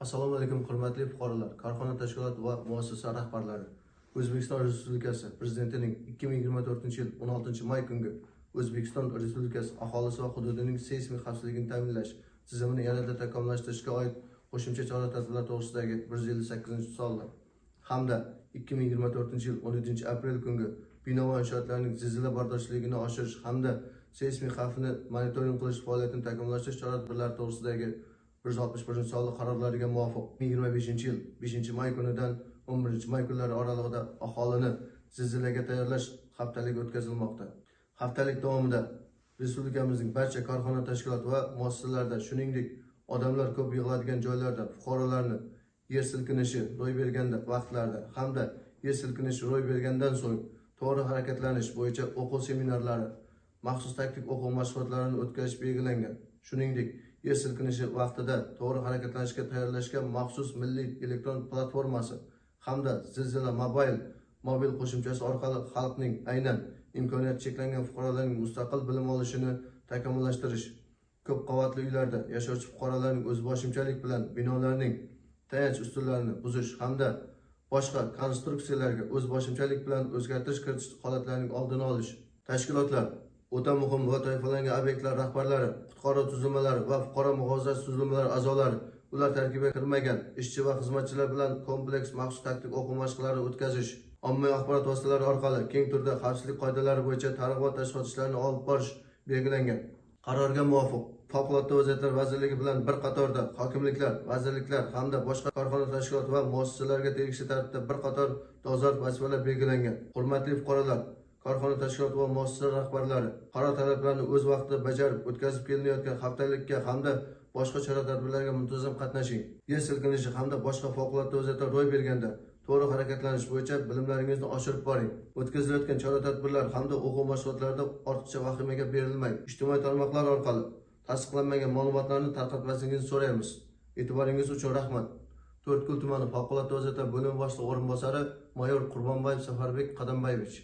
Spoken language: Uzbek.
Assalomu alaykum, hurmatli fuqarolar, korxona, tashkilot va muassasa rahbarlari. O'zbekiston Respublikasi Prezidentining 2024-yil 16 may kungi O'zbekiston Respublikasi aholisi va hududining seysmik xavfsizligini ta'minlash tizimini yanada takomillashtirishga oid qo'shimcha chora-tadbirlar to'g'risidagi 158-sonli hamda 2024-yil 17 aprel kungi bino va inshootlarning zilzila bardoshliligini oshirish hamda seysmik xavfni monitoring qilish faoliyatini takomillashtirish chora-tadbirlari to'g'risidagi 161-sonli qarorlariga muvofiq 2025-yil 5 may kunidan 11 may kunlari oralig'ida aholini zilzilaga tayyorlash haftaligi o'tkazilmoqda. Haftalik davomida respublikamizning barcha korxona, tashkilot va muassasalarida, shuningdek, odamlar ko'p yig'iladigan joylarda fuqarolarni yer silkinishi ro'y berganda vaqtlarda hamda yer silkinishi ro'y bergandan so'ng to'g'ri harakatlanish bo'yicha o'quv seminarlari, maxsus taktik o'quv mashg'ulotlarini o'tkazish belgilangan. Shuningdek, yer silkinishi vaqtida to'g'ri harakatlanishga tayyorlashga maxsus milliy elektron platformasi hamda Zilzila Mobile mobil qo'shimchasi orqali xalqning, aynan imkoniyati cheklangan fuqarolarning mustaqil bilim olishini takomillashtirish, ko'p qavatli uylarda yashovchi fuqarolarning o'zboshimchalik bilan binolarning tayanch ustunlarini buzish hamda boshqa konstruksiyalarga o'zboshimchalik bilan o'zgartirish kiritish holatlarining oldini olish, tashkilotlar, o'ta muhim va toifalangan obyektlar rahbarlari, qutqaruv tuzilmalari va fuqaro muhofazasi tuzilmalari a'zolari, ular tarkibiga kirmagan ishchi va xizmatchilar bilan kompleks maxsus taktik o'quv mashqlari o'tkazish, ommaviy axborot vositalari orqali keng turda xavfsizlik qoidalari bo'yicha targ'ibot tashkilot ishlarini olib borish belgilangan. Qarorga muvofiq, Favqulodda vaziyatlar vazirligi bilan bir qatorda hokimliklar, vazirliklar hamda boshqa korxona, tashkilot va muassasalarga tegishli tartibda bir qator dolzarb vazifalar belgilangan. Hurmatli fuqarolar, korxona, tashkilot va muassasa rahbarlari, qaror talablarini o'z vaqtida bajarib, o'tkazib kelinayotgan haftalikka hamda boshqa chora tadbirlarga muntazam qatnashing. Yer silkinishi hamda boshqa favqulodda vaziyatlar ro'y berganda to'g'ri harakatlanish bo'yicha bilimlaringizni oshirib boring. O'tkazilayotgan chora tadbirlar hamda o'quv mashg'ulotlarida ortiqcha vahimaga berilmang. Ijtimoiy tarmoqlar orqali tasdiqlanmagan ma'lumotlarni tarqatmasligingizni so'raymiz. E'tiboringiz uchun rahmat. To'rtko'l tumani favqulodda vaziyatlar bo'limi boshlig'i o'rinbosari mayor Qurbonboyev Safarbek Qadambayevich.